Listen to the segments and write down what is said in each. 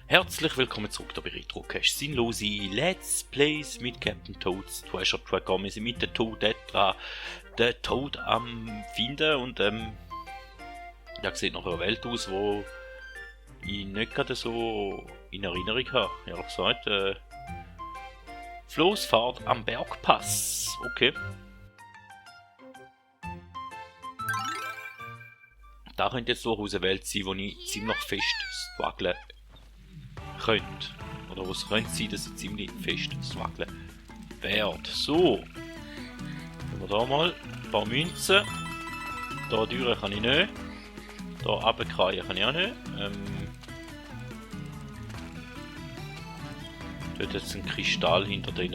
Herzlich willkommen zurück bei RetroCache. Sinnlose Let's Plays mit Captain Toads Treasure Tracker. Wir sind mit dem Toad dran, den Toad am finden und der sieht nach einer Welt aus, wo ich nicht gerade so in Erinnerung habe. Ehrlich gesagt, Floßfahrt am Bergpass. Okay. Da könnte jetzt durchaus eine Welt sein, wo ich ziemlich fest strugglen könnte. Oder wo es könnte sein, dass ich ziemlich fest strugglen werde. So. Nehmen wir da mal ein paar Münzen. Da durch kann ich nicht. Da runterkrallen kann ich auch nicht. Dort jetzt ein Kristall hinter den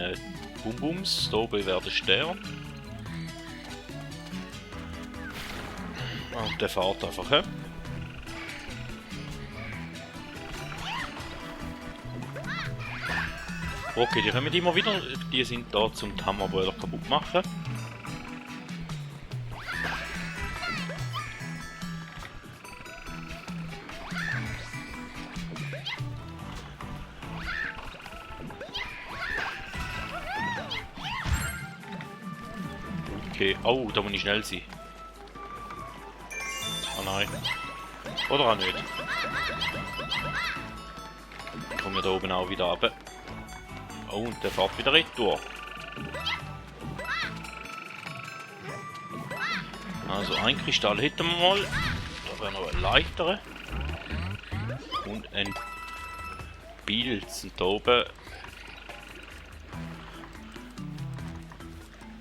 Bumbums. Da oben wäre der Stern. Und der fährt einfach. He? Okay, die kommen immer wieder. Die sind da zum die Hammerbräder kaputt machen. Okay, oh, da muss ich schnell sein. Oh nein. Oder auch nicht. Dann kommen wir da oben auch wieder runter. Oh, und der fährt wieder retour. Also ein Kristall hätten wir mal. Da wäre noch ein leichterer. Und ein Pilz. Und da oben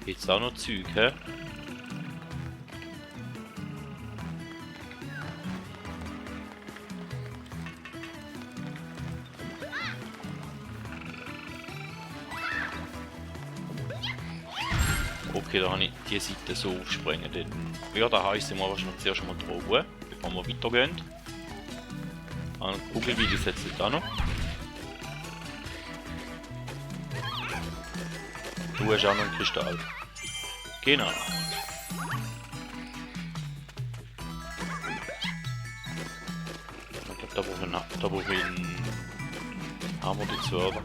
jetzt auch noch Zeug, hä? Okay, da habe ich die Seite so aufspringen. Ja, da heisst es wahrscheinlich zuerst mal drauf, bevor wir weitergehen. Eine Kugel wie die setzt jetzt auch noch. Du hast auch noch einen Kristall. Genau. Da brauche ich einen Hammer, die Zwörder.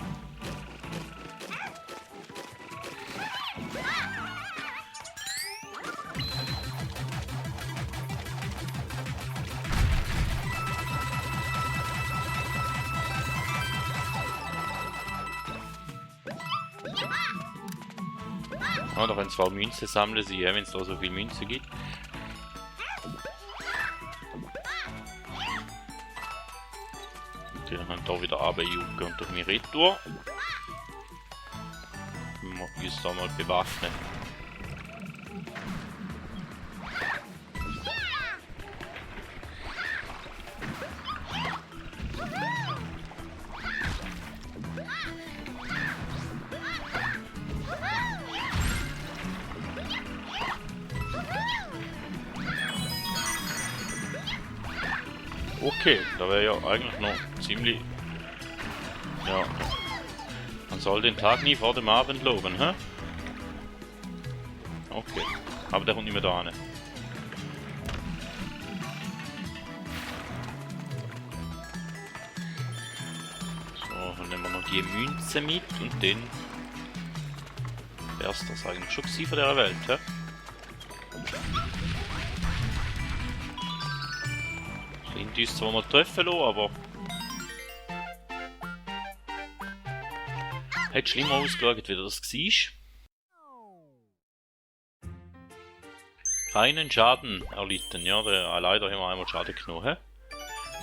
Ah, da können zwar Münzen sammeln sie, wenn es da so viele Münzen gibt. Okay, dann können wir da wieder runterjucken und durch meine Retour. Wir uns da mal bewaffnen. Okay, da wäre ja eigentlich noch ziemlich... Ja. Man soll den Tag nie vor dem Abend loben, hä? Okay. Aber der kommt nicht mehr da hin. So, dann nehmen wir noch die Münze mit und dann... Wär's das eigentlich schon gewesen von dieser Welt, hä? Die ist zwar noch treffen lassen, aber hat schlimmer ausgeschaut, wie das war. Keinen Schaden erlitten, ja, leider haben wir einmal Schaden genommen.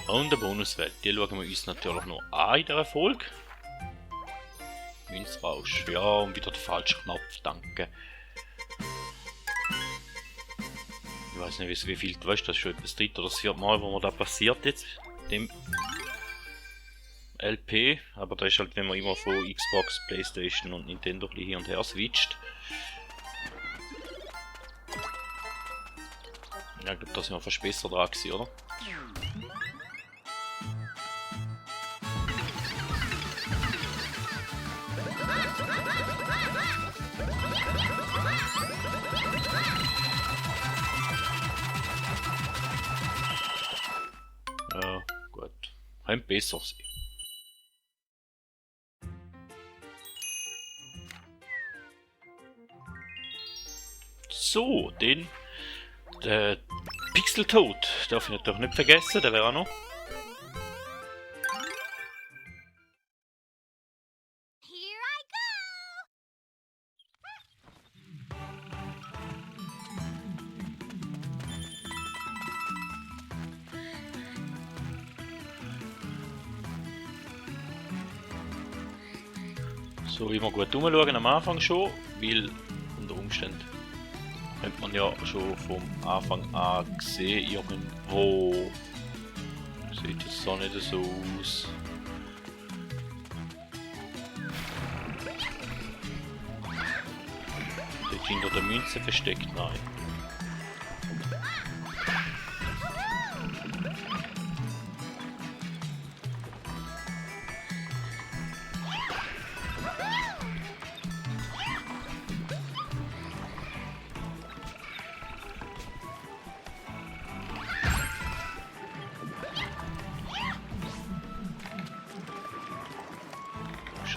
Und eine Bonuswelt, die schauen wir uns natürlich noch an in dieser Folge. Münzrausch, ja, und wieder der falsche Knopf, danke. Ich weiß nicht, wie viel du weißt, das ist schon etwas das dritte oder das vierte Mal, wo mir da passiert jetzt. Dem LP, aber das ist halt, wenn man immer von Xbox, Playstation und Nintendo hier und her switcht. Ja, ich glaube, da sind wir fast besser dran gewesen, oder? Ja, gut. Ein besser sein. So, den Pixeltoad darf ich natürlich nicht vergessen, der wäre auch noch. So, immer gut umschauen am Anfang schon, weil unter Umständen könnte man ja schon vom Anfang an sehen, irgendwo sieht es so nicht so aus. Dort hinter der Münze versteckt, nein.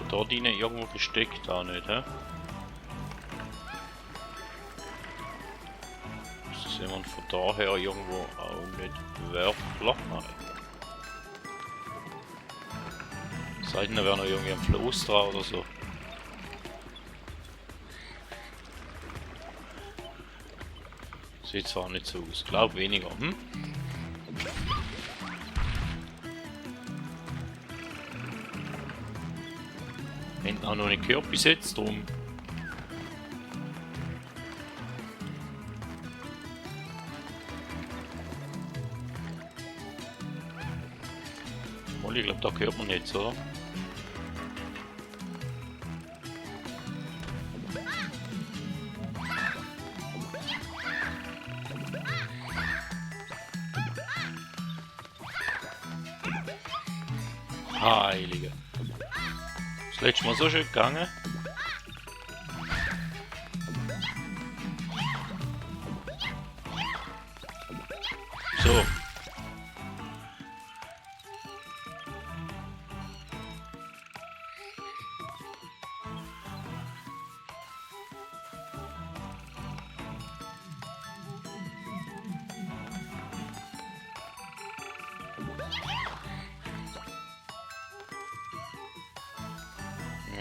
Da drinnen irgendwo versteckt, auch nicht, hä? Das sehen wir von daher irgendwo auch nicht wirklich. Nein. Sei denn, da wäre noch irgendwie ein Floß dran oder so. Sieht zwar nicht so aus, glaub weniger, hm? Hinten auch noch nicht gehört bis jetzt, drum. Ich glaube, da gehört man jetzt, oder? Heilige. Das letzte Mal so schön gegangen. So.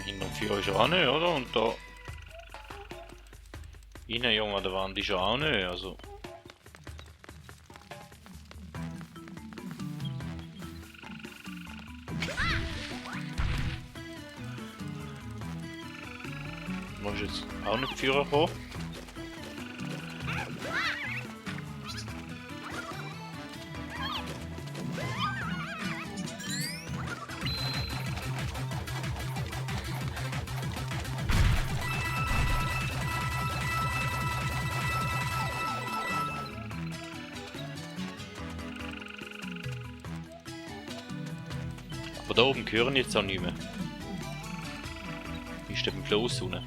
Hinten für euch auch nicht, oder? Und da innen Junge an der Wand ist auch nicht, also. Muss jetzt auch nicht führen kommen. Aber da oben gehören jetzt auch nicht mehr. Ist der beim Floß unten?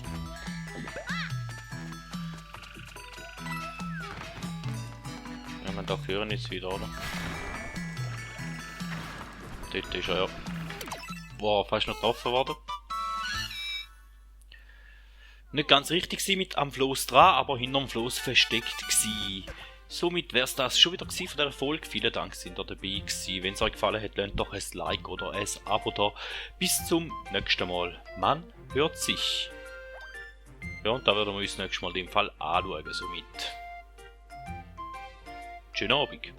Ja, man da gehören jetzt wieder, oder? Dort ist er ja. Wow, fast noch getroffen worden. Nicht ganz richtig gewesen mit am Floß dran, aber hinterm Floß versteckt gewesen. Somit wäre es das schon wieder gewesen von der Folge. Vielen Dank, sind ihr dabei gewesen. Wenn es euch gefallen hat, lasst doch ein Like oder ein Abo da. Bis zum nächsten Mal. Man hört sich. Ja, und da werden wir uns nächstes Mal in dem Fall anschauen. Somit. Schönen Abend.